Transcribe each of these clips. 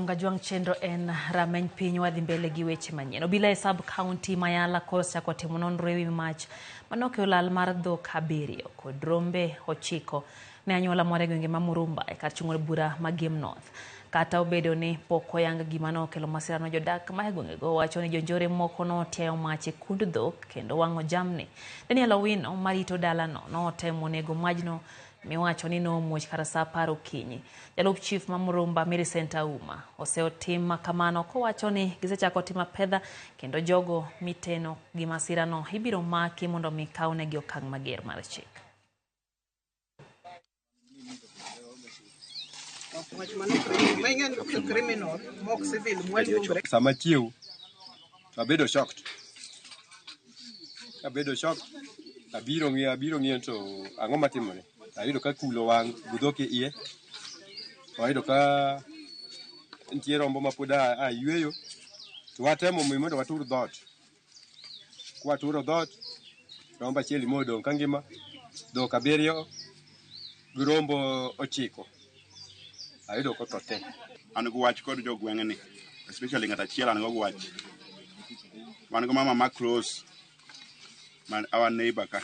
Kajwang' chenro en rameny piny wadhi mbele gi weche manyien. Obila e sub county ma Yala koro osechako timo nonro ewi mach manokelo lal mar dhok abiriyo kod rombe 9 ne anyuola moro e gwenge ma Murumba e kar chung' od bura ma Gem North. Kata obedo ni pok oyang gima nokelo masirano, jodak ma e gwengego wacho ni jonjore moko notiayo mach e kund dhok kendo wang'o jamni. Daniel Owino marito dalano notemo nego majno miwacho ni nomuoch kar saa 10 okinyi. Jalup chief ma Murumba Millicent Auma oseotim kamano kowacho ni gisechako timo apedha kendo jogo miteno gi masirano ibiro maki mondo mi kawnegi okang' mager mar chik. Sama chiew to abedo shocked. Abedo shocked. Abiro ng'iyo to ang'o matimore. Ayudo ka kulo wang' gi dhok e iye. Ayudo ka nitie rombo ma pod a yweyo. To watemo mondo watur dhoot. Kwaturo dhoot, rombo achiel modong' ka ngima, dhok abiriyo gi rombo 9. Ayudo kotho te. An gi wach kod jogweng'ni, especially ng'at achiel an go gi wach. Wan gi mama ma close, man our neighbor ka.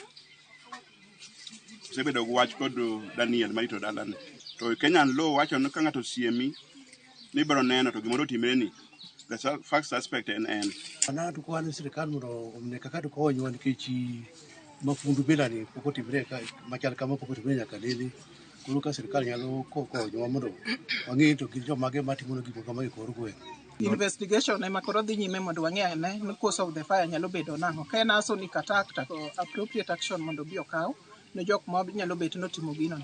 Osebedo gi wach kod Daniel marito dalani. To Kenyan law wacho ni ka ng'ato osiemi ni ibiro neno to gimoro otimreni, the first suspect en en. Ana to kwan sirikal mondo omne kaka to konywa nikech mafundu bila ni pok otimre ka machal kama pok otimre nyaka nene. Koro ka sirikal nyalo konyowa mondo wang'e to gin jomage matimo gik moko kama e kor gweng'. Investigation ema koro dhi nyime mondo wang'e ane ni cause of the fire nyalo bedo nang'o. Ka en arsonic attack to appropriate action mondo obi okaw ne jok ma nyalo bet notimo gino.